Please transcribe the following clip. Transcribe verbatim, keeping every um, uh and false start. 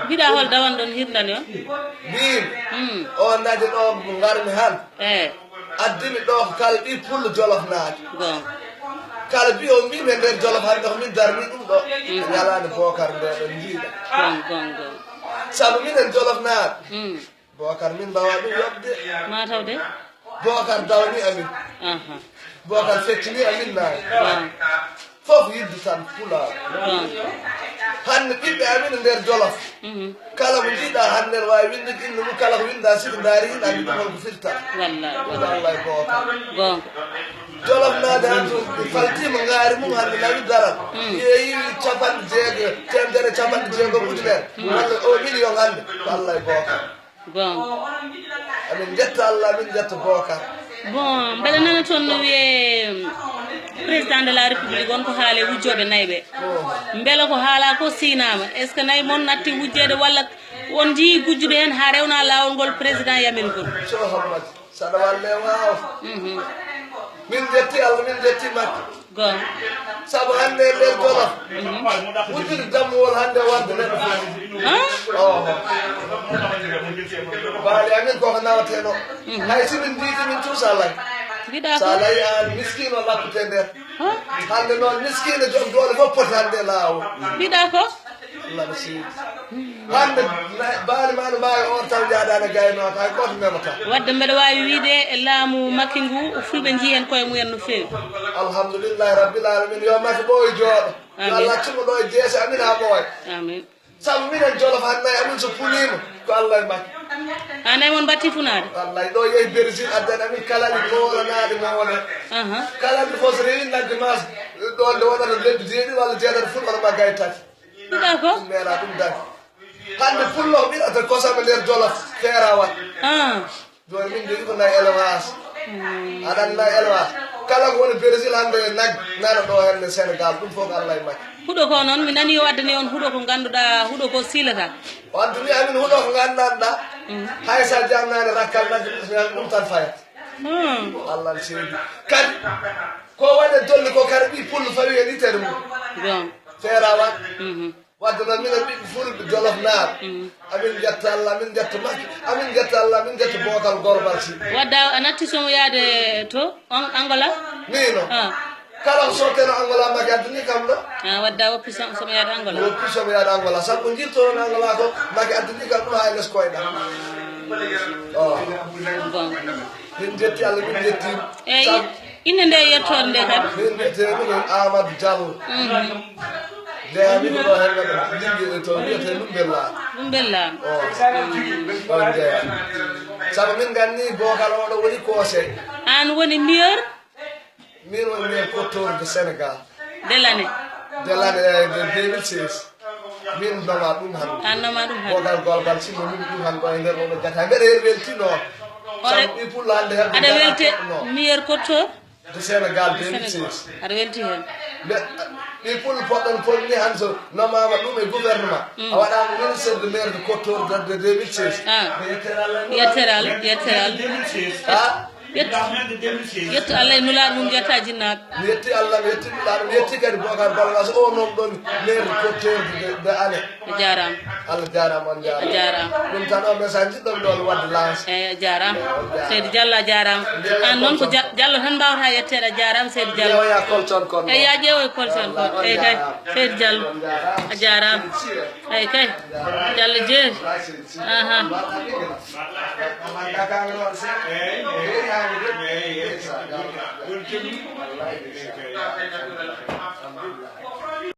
Mbiɗa hol dawan ɗon hirndani on? Mbimi, hmm, o nadi ɗo ngarmi han. Eh. Addimi ɗo ko kala ɓi pullo Jolof naati. Gon. Kala mbiyo mbimi e nder Jolof hannde ko min darni ɗum ɗo. Mhm. E ñalaande Bokar nde ɗon njiiɗa. Gon, gon, gon. Sabu minen Jolof naat. Hmm. Bokar min mbawa ɗum yobde. Mataw de. Bokar dawni amin. Aha. Bokar feccini amin nayi. Gon. Fof yidde tan pulaar. Gon. Hannde ɓiɓɓe amin e nder Jolof. Mhm. Kala mo njiɗa hannde ne wawi winde inde mum, kala ko winda siko daari hin andi ɗum holko firta. Wallahi. Wallahi Bokar. Gon. Jolof naade han ɗum faltima ngaari mum hannde nawi daral. Mm. Yeeyi capanɗe jeego, temedere capanɗe jeego ujunere. Mm. Walla o million hannde. Wallahi Bokar. Gon. Amin njetta Allah, amin njetta Bokar. Bon, mbeɗa nana toon no wiye président de la république on ko haale wujjooɓe nayi ɓe. Bon. Mbela ko haala ko sinama? Est-ce que nayi mon natti wujjeede walla on njii gujjude heen haa rewna laawol ngol président yamin ngol? Sow Hammadi, saɗa walle waaw. Mhm. Min njetti Allah, min njetti Makki. Gon. Sabu hannde e nder Jolof, mhm, wujjude dammuwol hannde wadde neɗɗo fof. Han? Oh. Baali amin koko nawateno. Mhm. Hay si min ndiidi min tuusa lay. Mbiɗa ko? Sa layi an miskino lappite nder. Han? Hannde noon miskino joom doole fof poti hannde e laawol. Mbiɗa ko? Lana seydi. Hannde na-, baali ma no mbaawi on taw njaadaani gaynooka, hay gooto memata. Wadde mbeɗa waawi wiyde e laamu Makki ngu, fulɓe njii heen koye mumen no feewi. Alhamdulillahi Rabbil Alamin, yo Makki ɓooy jooɗo. Yo amin. Allah accu mo ɗo e jeese amin haa ɓooya. Amin. Sabu minen Jolof hannde nayi amin so puliima, ko Allah e Makki. A nayi mon mbatti funaade? Wallahi, ɗo yehi Brésil addani amin kalali moolanaaɗi moole. Aha. Kalali fof so rewi nagge ma, ɗon nde wonata lebbi jeeɗiɗi walla jeetati fuɗ walla ma gay tati. Ɗum ɗa ko? Ɗum meeɗa ɗum dañde. Hannde pullo ɓiɗata kosam e nder Jolof, feerawat. Ah. Jooni min njogii ko nayi élevage. Hmm. Aɗa anndi nayi élevage. Kala ko woni Brésil hannde e nagge, nana ɗo hannde Sénégal. Ɗum fof ko Allah e Makki. Huɗo ko noon, mi nanii o addani on huɗo ko ngannduɗaa, huɗo ko siilata. O addani amin huɗo ko nganndanɗaa. Hmm. Hay so a jannaani rakkal nagge, ɗum tan fayat. Hmm. Allah no seedi. Kadi, ko waɗe dolli ko kadi ɓii pullo fawi e yitere mum. Bon. Feerawat. Mhm. Wadde noon minen ɓiɓɓe fulɓe Jolof Naar, mm, amin njetta Allah, amin njetta Makki, amin njetta Allah, amin njetta Bookar Gorbal Si. Wadda a natti somo yaade to Ang-, Angola? Mino. Ah. Kala ko sotteno Angola, Makki addani kam ɗo. Ah, wadda woppi som-, somo yaade Angola? Woppi somo yaade Angola. Sabu ko njirtoɗon Angola ko, Makki addani kam ɗum haa e les koyɗa. Oh. Bon. Min njetti Allah, min njetti. Eyi, sabu inde nde yettoore nde kadi? Min mbiyetee ɗum en Amadou Diallo. Mhm. Nde ami ko ɗo heen mbaɗa liggey to wiyetee ɗum Bella. Ɗum Bella. O, ɗon jeyaa. Sabu min nganndi Bookar oɗo woni conseil. Aan woni meilleur? Min woni meilleur coureur de Sénégal. De l'année? De l'année, eh, de deux mille seize. Min noma ɗum han. An noma ɗum han. Bogal Golbal Sinno min ɗum han ɗo e nder oɗo jata. Mbeɗa hen weltino. Ore-, sabu ɓi pullo hannde heɓde aɗa welte meilleur coureur? De Sénégal deux mille seize. Aɗa welti hen. Mbe-, ɓi pullo poɗɗon ponni han so nomama ɗum e gouvernement. Mm. A waɗama ministre de maire de coureur de, de deux mille seize. Ah. Yettere Allah, yettere Allah. Ah. Yettu, yettu Allah e nulaaɗo mum, yetta jinnaaɓe. Mi yetti Allah, mi yetti nulaaɗo, mi yetti kadi Bocar Balgas, o noon ɗon maire porteur de, de année. A jaaraama. Allah jaaraama, on jaaraama. A jaaraama. Ɗum tan o message jiɗɗon ɗon wadde lancé. Eyi, a jaaraama. On jaaraama. Seydi Diallo, a jaaraama. An noon ko Dia-, Diallo tan mbaawata yetteede, a jaaraama Seydi Diallo. Ƴeewoya Kolton kon. Eyi, ya ƴeewoya Kolton kon. Eyi, kay. Seydi Diallo. A jaaraama. Eyi, kay. Diallo jeeri. Aha.